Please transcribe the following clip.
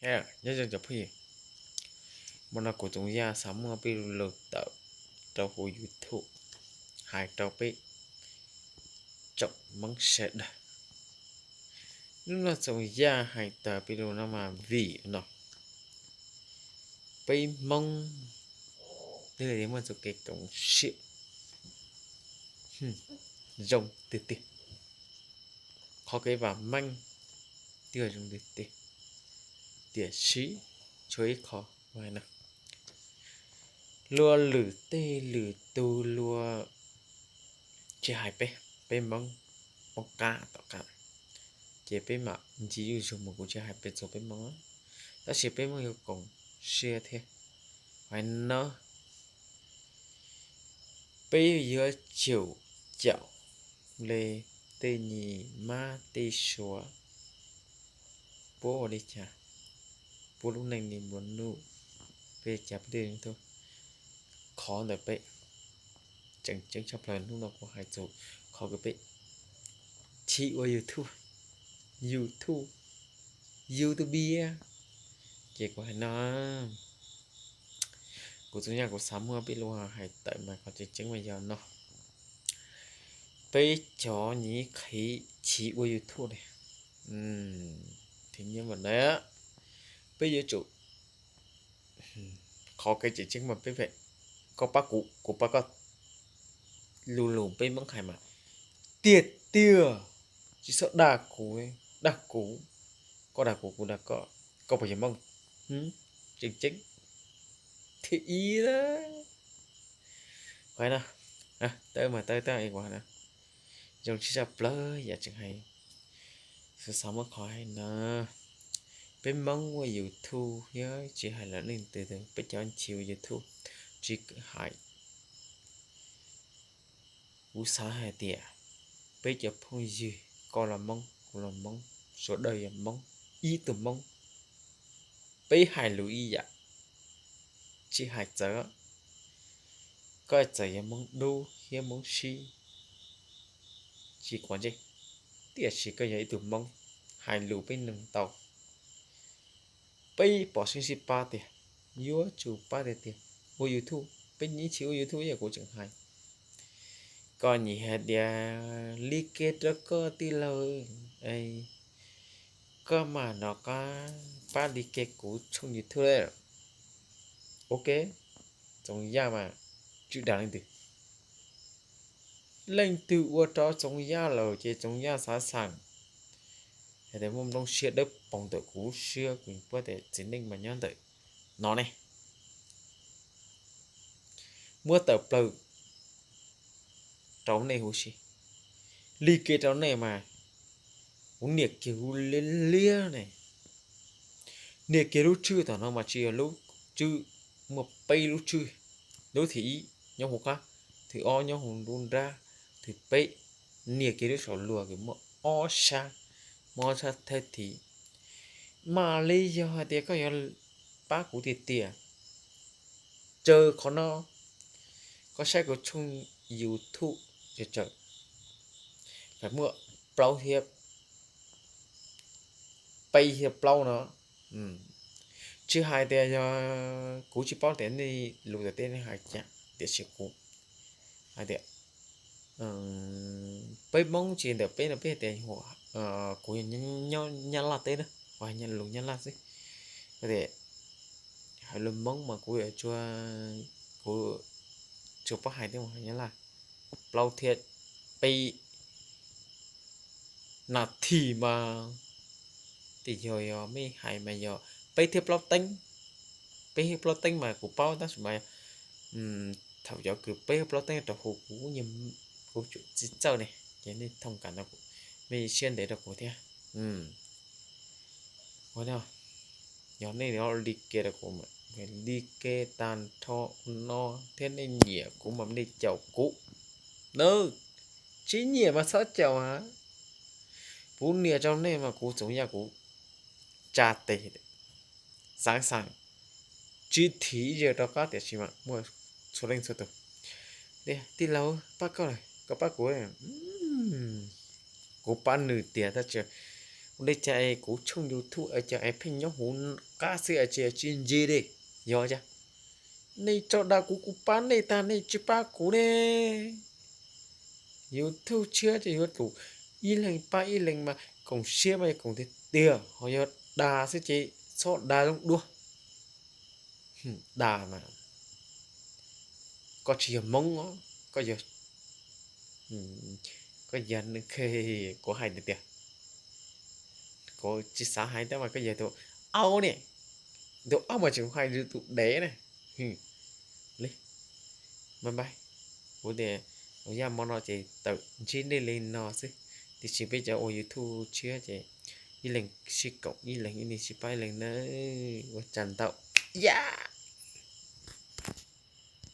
Nyob zoo cov phooj ywg, hmo no kuv Txoov Yaj xav muab peb lu lug tawm rau huv YouTube hais rau peb tsoom Hmoob sawv daws. Hnub no Txoov Yaj hais tawm peb lu no mas vim no peb Hmoob twb yog muaj txoj kev koom siab zoo tiag tiag, qhov kev vam meej twb yog zoo tiag tiag, tiam sis tshuav ib qho hais no, luag lwm teb lwm tug luag tsis hais peb, peb Hmoob poob qab tom qab, ces peb mam ncig zuj zus mus, kuv tsis hais peb txhua peb Hmoob, tab sis peb Hmoob yuav koom siab thiab. Hais no peb yuav tsum caum li tej nyim mab tej suav, puab ua li cas, puab lub neej li nplua nuj, peb cas peb thiaj, qhov ntawd peb tseem ceeb tshaj plaws hnub no kuv hais txug qhov kws peb chim ua YouTube, YouTube, YouTube, ces kuv hais no, kuv Txoov Yaj kuv xav muab peb lu hais tawm mas qhov tseem ceeb mas yog no, peb cov nyim qhiv chim ua YouTube ne, thim nyiam mas na, peb yuav tsum, qhov kev tseem ceeb mas peb, koj pab kuv, kuv pab koj, lu lug peb Hmoob hais mas tiag tiag, tsis txhob dag kuv, dag kuv, koj dag kuv, kuv dag koj, koj puas yog Hmoob? Tseem ceeb thiab ib, qhov no, tawm mas tawm tag ua zoo tsis tshaj plaws yam tseem hais, xav muab qhov hais no, peb Hmoob ua YouTube thiab tsis hais lawm leej twg, peb cov chim ua YouTube tsis hais, kuv xav hais tias peb cov phooj ywg, koj los Hmoob, kuv los Hmoob, sawv daws yog Hmoob, ib tug Hmoob, peb hais lus ib yam, tsis hais txawv, koj txawm yog Hmoob dub thiab Hmoob sib, tsis quav ntsej, tiam sis koj yog ib tug Hmoob, hais lus peb noog tau. Peb pom seeb sib pab tiag, yuav tsum pab tiag tiag. Ua YouTube, peb nyim chim ua YouTube yog kuv tseem hais, koj nyim hais tias li ke rau koj tij laug, koj mam rov qab pab li ke kuv tshooj YouTube lawm. Ok, Txoov Yaj mas tsis dag leej twg, leej twg ua rau Txoov Yaj lawm ces Txoov Yaj xav xaam hais tias muaj nplooj siab dawb paug ntawm kuv lub siab, kuv paub tias txiv neej mas nyob ntawm no ne, muab tawm plaws rau nej huv si, li ke rau nej mas kuv niam kiag kuv liab liab ne. Niam kiag lub tswb tom no mas tsis yog lub tswb, muaj peb lub tswb, lub thib ib nyob huv qab, thib ob nyob huv nruab nrab, thib peb niam kiag lub saum luag kws muaj ob sab, muaj ob sab thawj thib. Mam li yog hais tias koj yuav pab kuv tiag tiag, tsawg qhov no, koj saib kuv tshooj YouTube tsawg tsawg, feem muaj plaub thiab, peb thiab plaub no. Tsis hais tias yog kuv tsis paub tias nej lus tom tej nej hais cas, tiam sis kuv hais tias peb Hmoob ces ntawm peb no peb tias kuv nyob Nyab Laj teb na, kuv hais lus Nyab Laj xwb. Tias hais lus Hmoob mas kuv yuav tsum, kuv tsuas paub hais tej mus hais Nyab Laj, plaub thiab peb nas this mas, tej yog yog mej hais mas yog peb thiab plaub teeb, peb thiab plaub teeb mas kuv paub tab sis mas thaum cov kws peb thiab plaub teeb rau huv kuv, kuv tsis txawj ne, ces nej thoo kam no, mej siab ntev rau kuv thiab. Ua no, yog nej li ke rau kuv, li ke tag nrho no thiab nej nyiam kuv mas nej caum kuv na, tsis nyiam mas txhob caum a. Kuv nias rau nej mas kuv Txoov Yaj kuv tsa tes, xaav xaav tsis thim ib zaug rov qab, tiam sis mas muaj txhua leej txhua tus tias tij laug pab koj lawm, koj pab kuv, kuv pab nws tiag tab sis Ua li cas es kuv tshooj YouTube es cas es pheej nyob hauv qab xwb es tsis ntse li? Yog cas nej tso dag kuv, kuv pab nej tag nej tsis pab kuv ne? YouTube tshiab ces yuav tsum ib leeg pab ib leeg mas koom siab mas yog koom tiag tiag, ho yog dag xwb ces txhob dag zoo dua. Dag mas koj tsis yog Hmoob os, koj yog, koj yog, kuv hais tias tias, kuv tsis xav hais tab mas koj yog tus aub ne, tus aub mas tseem hais li tus dev ne. Li, bye bye. Kuv tias ua yaj mo no ces tawm ntsib nej li no xwb, tiam sis peb cov ua YouTube tshiab ces ib leeg sib koom ib leeg, ib leeg sib pab ib leeg nawb. Ua tsaug ntau, yam.